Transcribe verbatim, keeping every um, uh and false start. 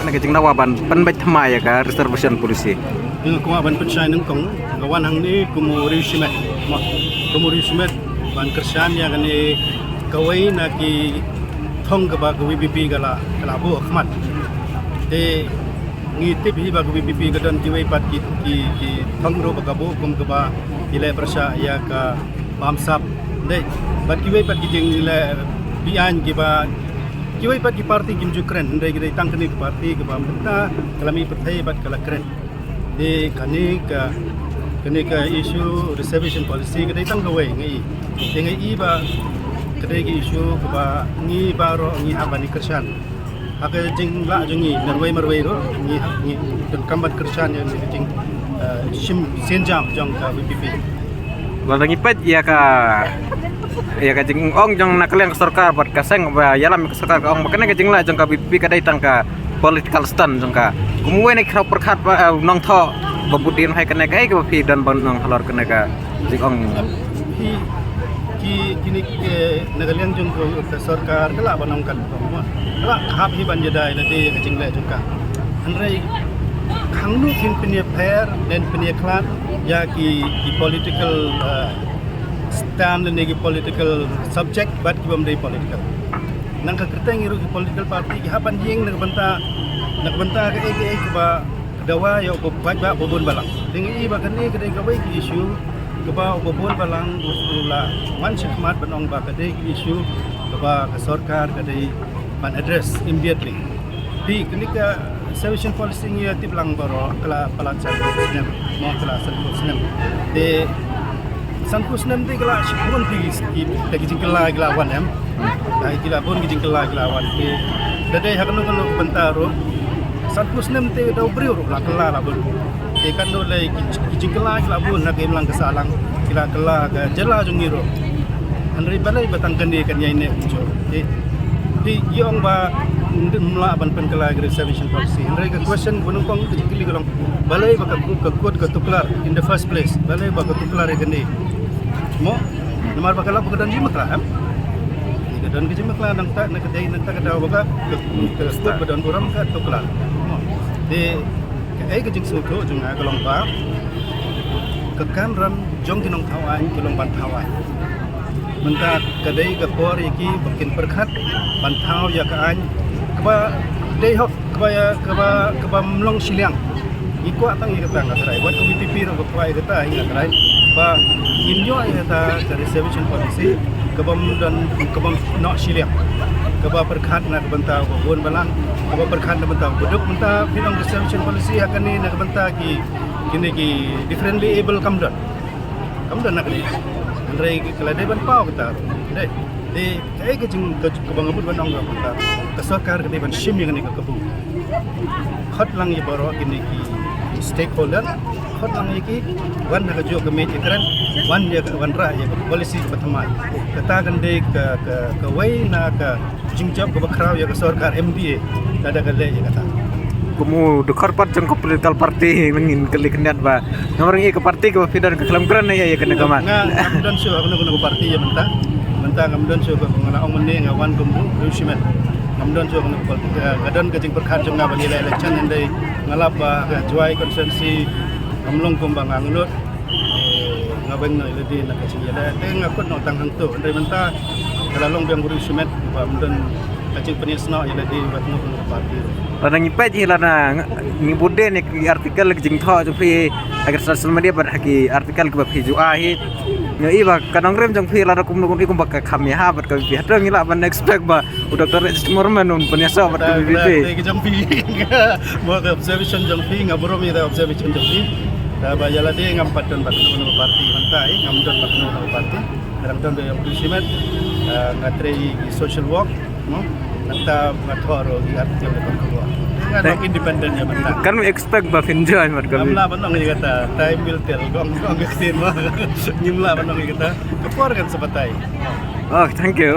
Ka jingdawa ban pynbeit thymmai ïa ka reservation policy. Nga kwah ban pynshai nyngkong, nga wan hangne kum u riewshimet. Mo, kum u riewshimet ban kyrshan ïa kane kawei na ki thong kaba ka V P P ka la, ka la buh khmat. Te ngi tip hi ba ka V P P ka don kiwei pat ki, ki, ki thong ruh ba ka buh kum kaba ki leh pyrshah ïa ka bamsap. Dei, bad kiwei pat ki jingleh beaiñ kiba, kiwei pat ki parti kim ju kren, hynrei ki dei tang kane ka parti kaba mynta ka la mih pyrthei bad ka la kren. Te kane ka, kane ka issue reservation policy ka dei tang kawei nga i. Te nga i ba ka dei ka issue kaba ngi baroh ngi hap ban ïa kyrshan. Ha ka jinglah jong ngi marwei marwei ruh ngi hap, ngi donkam ban kyrshan ïa ka jing, eh, shim sienjam jong ka V P P. Lada ngi peit ïa ka, ïa ka jingong jong na ka liang ka sorkar bad ka seng ba ïalam ka sorkar ka ong ba kane ka jinglah jong ka V P P ka dei tang ka political stunt jong ka. Kumwei ne khraw pyrkhat ba, eh, nongthoh ba bud dien hai kane ka, eh, ka ba phi don ban nong halor kane ka jingong. Em, ki, ki, kine, eh, na ka liang jong ka, ka sorkar ka lah ban ong kan, ka lah ka hap hi ban ïada ïa lade ïa ka jingleh jong ka. Hynrei hangno kin pynïapher ne pynïakhlad ïa ki, ki political, eh, stand ne ki political subject bad ki bym dei political. Nang ka kyrteng ïa ruh ki political party ki hap ban ïeng na ka bynta, na ka bynta kaei kaei kaba dawa ïa u paidbah ba bun balang. Te nga i ba kane ka dei kawei ka issue kaba u ba bun balang u, u la wan shakhmat ban ong ba ka dei ka issue kaba ka sorkar ka dei ban address immediately. Te kane ka reservation policy ngi ïa tip lang baroh ka la palat san phew snem, mo ka la san phew snem. Te san phew snem te ka la shibun ki, ki, ki jingkylla ki la wan em. Ai, ki la bun ki jingkylla ki la wan. Te da dei ha kano kano ka bynta ruh san phew snem te da u briew ruh la kylla la bun. Te kan dei lei ki, ki jingkylla ki la bun ha ka imlang ka sahlang, ki la kylla ka jylla jong ngi ruh. Hynrei balei ba tang kane kan ïai neh kumjuh. Te, te ngi ong ba ngim lah ban pynkylla ka reservation policy. Hynrei ka question ba nyngkong ka jingkylli ka long balei ba ka, ka kut ka tuklar in the first place. Balei ba ka tuklar ïa kane. Mo, namar ba ka la ba ka don jingmyntoi em. Ka don ka jingmyntoi nangta, na ka dei nangta ka daw ba ka, ka, ka kut ba don burom ka tuklar. Mo. Te kaei ka jingsngewthuh jong nga ka long ba ka kamram jong ki nongthaw aiñ ki long ban thaw aiñ. Mynta ka dei ka por ïa ki ba kin pyrkhat ban thaw ïa ka aiñ kaba dei hok, kaba ïa, kaba, kaba ym long shiliang. Ngi kwah tang ïa kata nga trai. Wat ka V P P ruh ka kwah ïa kata nga trai. Ba ngin ïoh ïa kata ka reservation policy kaba ym don, kaba ym noh shiliang. Kaba pyrkhat na ka bynta u ba bun balang, kaba pyrkhat na ka bynta u ba duk. Mynta phi long reservation policy ha kane na ka bynta ki, kine ki differently able kam don. Kam don na kane. Hynrei ka la dei ban paw kata ruh. Dei. Dei, kaei ka jing, ka, kaba nga mut ban ong ka, ka, ka sorkar ka dei ban shim ïa kane ka kabu. Khot lang ïa baroh kine ki stakeholder, khot lang ïa ki wan ha kajuh ka miej ka kren, wan ïa ka, wanrah ïa ka policy kaba thymmai. Kata kan dei ka, ka, kawei na ka jingjop kaba khraw ïa ka sorkar M D A lada ka leh ïa kata. Kum u dkhot pat jong ka political party ngin kylli khyndiat ba namar ngi ka party kaba phi don ka khlem kren ïa, ïa kane ka mat. Nga, ngam don shuh ha kano kano ka party ïa mynta. Mynta ngam don shuh, ba nga la ong mynne nga wan kum u riewshimet. Ngam don shuh ha kano ka party. Nga don ka jingpyrkhat jong nga ba ngi leh election, hynrei nga lap ba ka Jowai constituency kam long kumba nga ngnud. Nga beng noh ïa lade na ka jingïaleh. Te nga kut noh tang hangto. Hynrei mynta ka la long biang u riewshimet ba ym don ka jingpynïasnoh ïa lade bad kano kano ka party. Lada ngi peit hi, lada ngi bud de ne ki article ki jingthoh jong phi ha ki social media bad ha ki article kiba phi ju ai hi. Nga i ba ka nongrim jong phi lada kumno kumno kumba ka kham ïa ha bad ka V P P. Hato ngi lah ban expect ba u Doctor H Murmen un pynïasoh bad ka V P P. Te ka jong phi. Mo ka observation jong phi, nga burom ïa ka observation jong phi. Te ba ïa lade ngam pat don bad kano kano ka party mynta, eh, ngam don bad kano kano ka party. Nga dang don da ïa u riewshimet, eh, nga trei ïa ki social work, mo. Nangta nga thoh ruh ïa ki article da ka work. Nga dang independent ïa mynta. Kan expect ba phin join bad ka V P P. Ngam lah ban ong ïa kata, time will tell. Kong, kong ka ktien mo. Ngim lah ban ong ïa kata. Ka por kan sa batai. Oh, thank you.